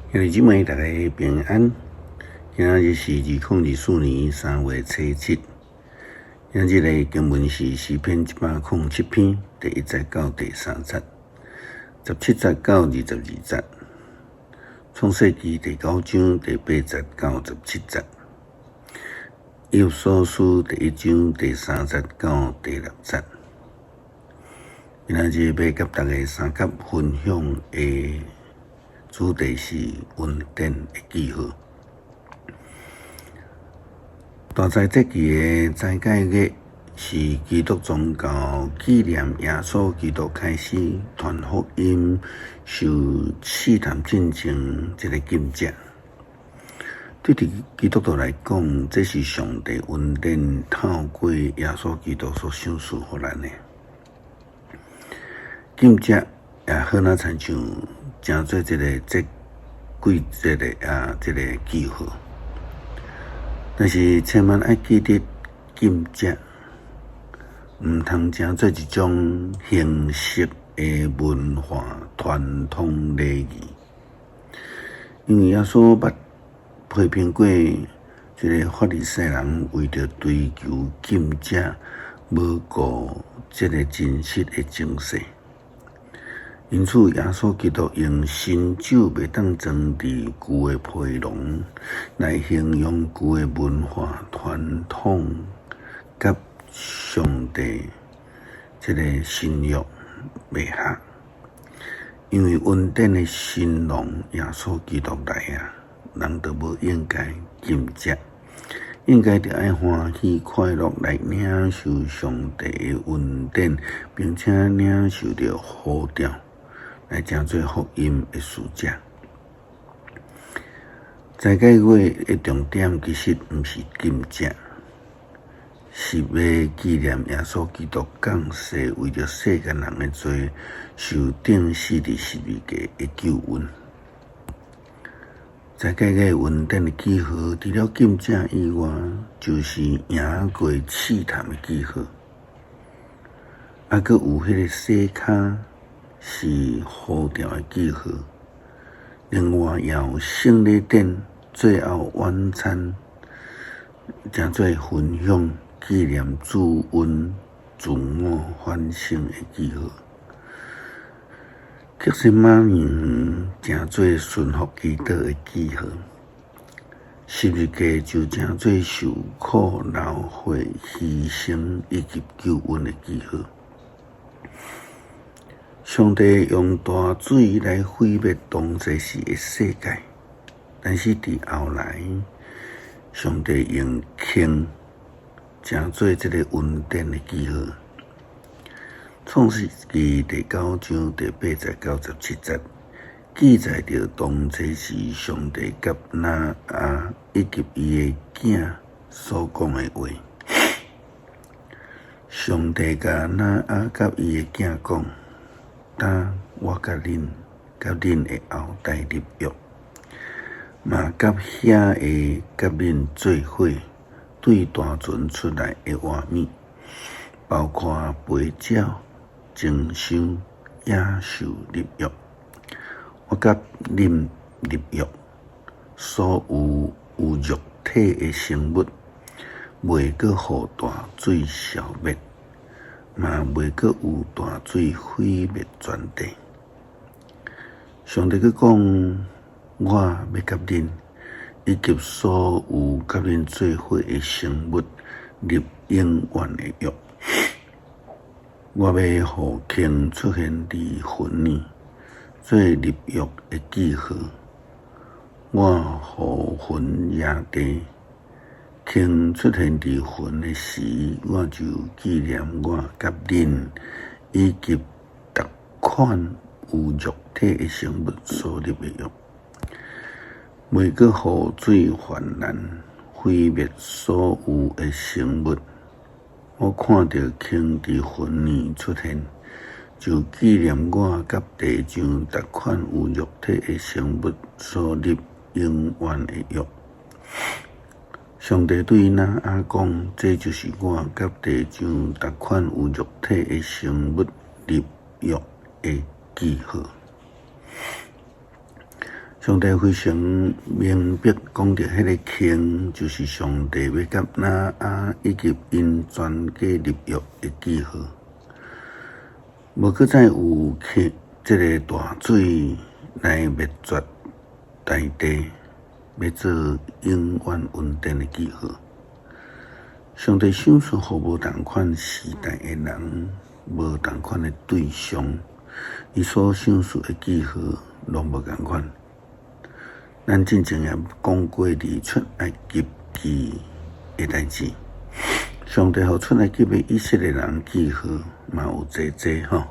兄弟姊妹，大家平安。今仔日是2024年3月初7。今日的經文是詩篇107篇第1節到第3節，17節到22節。創世記第9章第8節到17節。以弗所書第1章第3節到第6節。今仔日欲佮大家相佮分享的主題是恩典的記號。大齋節期的齋戒月是基督宗教紀念耶穌基督開始傳福音、受試探進前這个禁食。對佇基督徒來講，這是上帝恩典透過耶穌基督所賞賜予咱的。禁食也好若親像成做這个節季節的這个記號。但是千萬愛記得，禁食毋通成做一種形式的文化傳統禮儀，因為耶穌捌批評過這个法利賽人為著追求禁食，無顧這个真實的情勢。因此，耶穌基督用新酒袂當裝佇舊的皮囊來形容舊的文化傳統，佮上帝這个新約袂合。因為恩典的新郎耶穌基督來啊，人就無應該禁食，應該著愛歡喜快樂來領受上帝的恩典，並且領受著呼召，來成做福音的使者。齋戒月的重點其實毋是禁食，是欲紀念耶穌基督降世為著世間人的罪受釘死佇十字架的救恩。齋戒月恩典的記號，除了禁食以外，就是贏過試探的記號。閣有彼个洗跤是呼召的記號。另外，也有聖禮典最後晚餐，成做分享紀念主恩自我反省的記號。客西馬尼園成做順服基督的記號，十字架就成做受苦流血犧牲以及救恩的記號。上帝用大水來毀滅當時的世界，但是佇後來，上帝用坑成做這个恩典的記號。創世記第9章第8節到17節，記載著當初時上帝佮挪亞以及伊的囝所講的話。上帝共挪亞佮伊的囝講：今我佮恁佮恁的後代立約，嘛佮遐个佮恁做伙對大船出來的活物，包括飛鳥、禽獸、野獸立約。我佮恁立約，所有有肉體的生物，袂閣予大水消滅，嘛袂閣有大水毀滅全地。上帝閣講：我欲佮恁以及所有佮恁做伙的生物立永遠的約。我欲予坑出現佇雲裡，做立約的記號。我予雲壓地，坑出現佇雲的時，我就紀念我佮恁以及逐款有肉體的生物所立的約，袂閣予水泛濫毀滅所有的生物。我看著坑佇雲裡出現，就紀念我佮地上逐款有肉體的生物所立永遠的約。上帝對挪亞講：這就是我佮地上逐款有肉體的生物立約的記號。上帝非常明白講著彼个坑，就是上帝欲佮挪亞以及𪜶全家立約的記號。無閣再有去這个大水來滅絕大地，欲做永遠恩典的記號。上帝賞賜予無仝款時代的人，無仝款的對象，伊所賞賜的記號攏無仝款。咱進前也講過，佇出埃及記的代誌，上帝予出埃及的以色列人記號嘛有濟濟吼，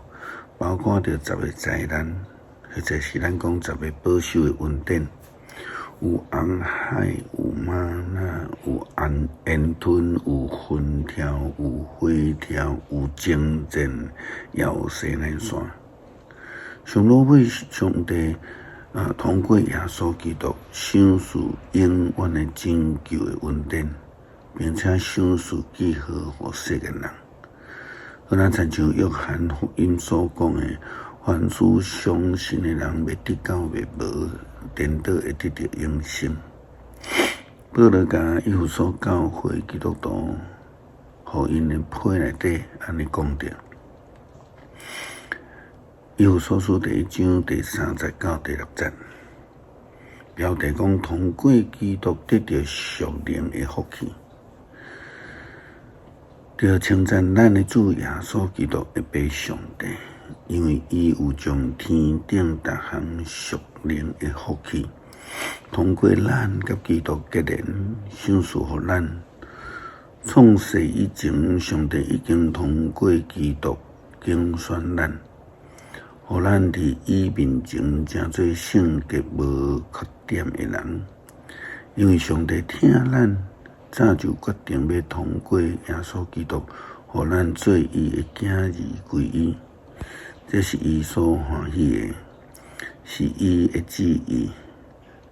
包括著十个災難，或者是咱講十个保守的恩典，有紅海，有嗎哪，有煙吞，有雲柱，有火柱，有征戰，也有西奈山。上落尾，上帝通過耶穌基督賞賜永遠的拯救的恩典，並且賞賜記號予世間人。好若親像約翰福音所講的，凡事相信的人，袂得到滅亡，顛倒會得著永生。保羅共以弗所教會基督徒，予𪜶的批內底按呢講著。以弗所書第一章第三節到第六節，標題講通過基督得著屬靈的福氣，著稱讚咱的主耶穌基督的父上帝，因為伊有將天頂逐項屬靈的福氣，通過咱佮基督結連，賞賜予咱。創世以前，上帝已經通過基督揀選咱，予咱佇伊面前成做聖潔無缺點的人。因為上帝疼咱，早就決定欲通過耶穌基督，予咱做伊的囝兒歸伊。這是伊所歡喜的，是伊的旨意。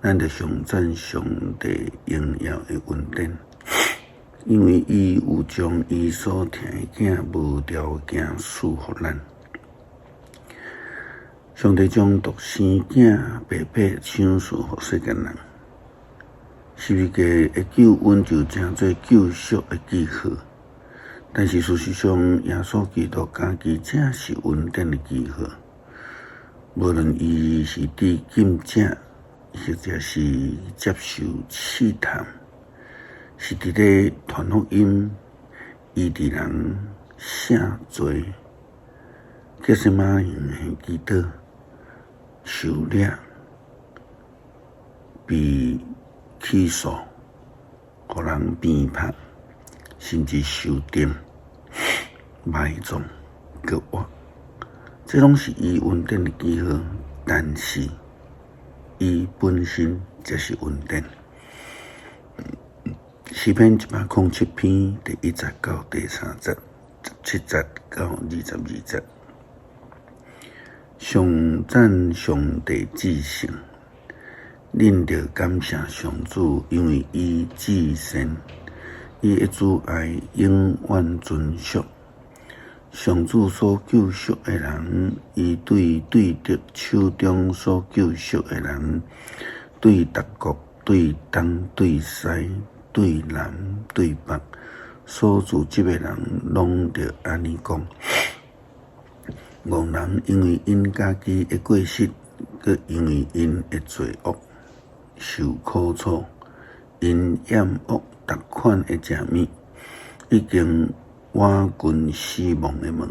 咱著頌讚上帝榮耀的恩典，因為伊有將伊所疼的囝無條件賜予咱。上帝將獨生囝白白賞賜予世間人，十字架的救恩就成做救贖的記號。但是事實上，耶穌基督家己才是恩典的記號。無論伊是佇禁食，或者是接受試探，是佇咧傳福音、醫治人、赦罪、客西馬尼園的祈禱、受掠、被起訴、予人鞭拍，甚至受釘、埋葬、復活，這攏是伊恩典的記號。但是，伊本身才是恩典。詩篇107篇第一節到第三節，17節到22節，頌讚上帝至聖，恁著感謝上主，因為伊至善，伊的慈愛永遠存續。上主所救贖的人，伊對對敵手中所救贖的人，對各國、對東、對西、對南、對北，所聚集的人，攏著按呢講。戇人因為𪜶家己的過失，閣因為𪜶的罪惡受苦楚，𪜶厭惡逐款的食物，已經倚近死亡的門。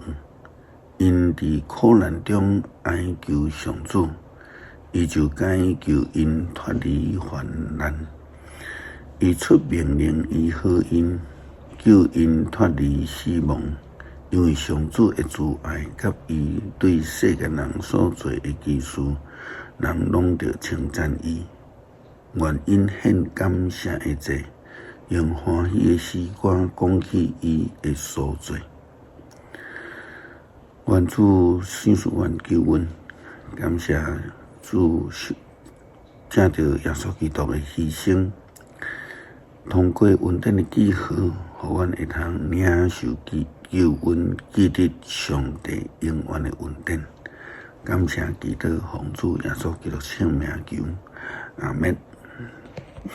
𪜶佇苦難中哀求上主，伊就解救𪜶脫離患難。伊出命令醫好𪜶，救𪜶脫離死亡。因為上主的慈愛佮伊對世間人所做的奇事，人攏著稱讚伊。願𪜶獻感謝的祭，用歡喜的詩歌講起伊的所做。願主賞賜阮救恩，感謝主藉著耶穌基督的犧牲，通過恩典的記號，予阮會通領受救恩，記得上帝永遠的恩典。感謝基督，奉主耶穌基督聖名求。阿們。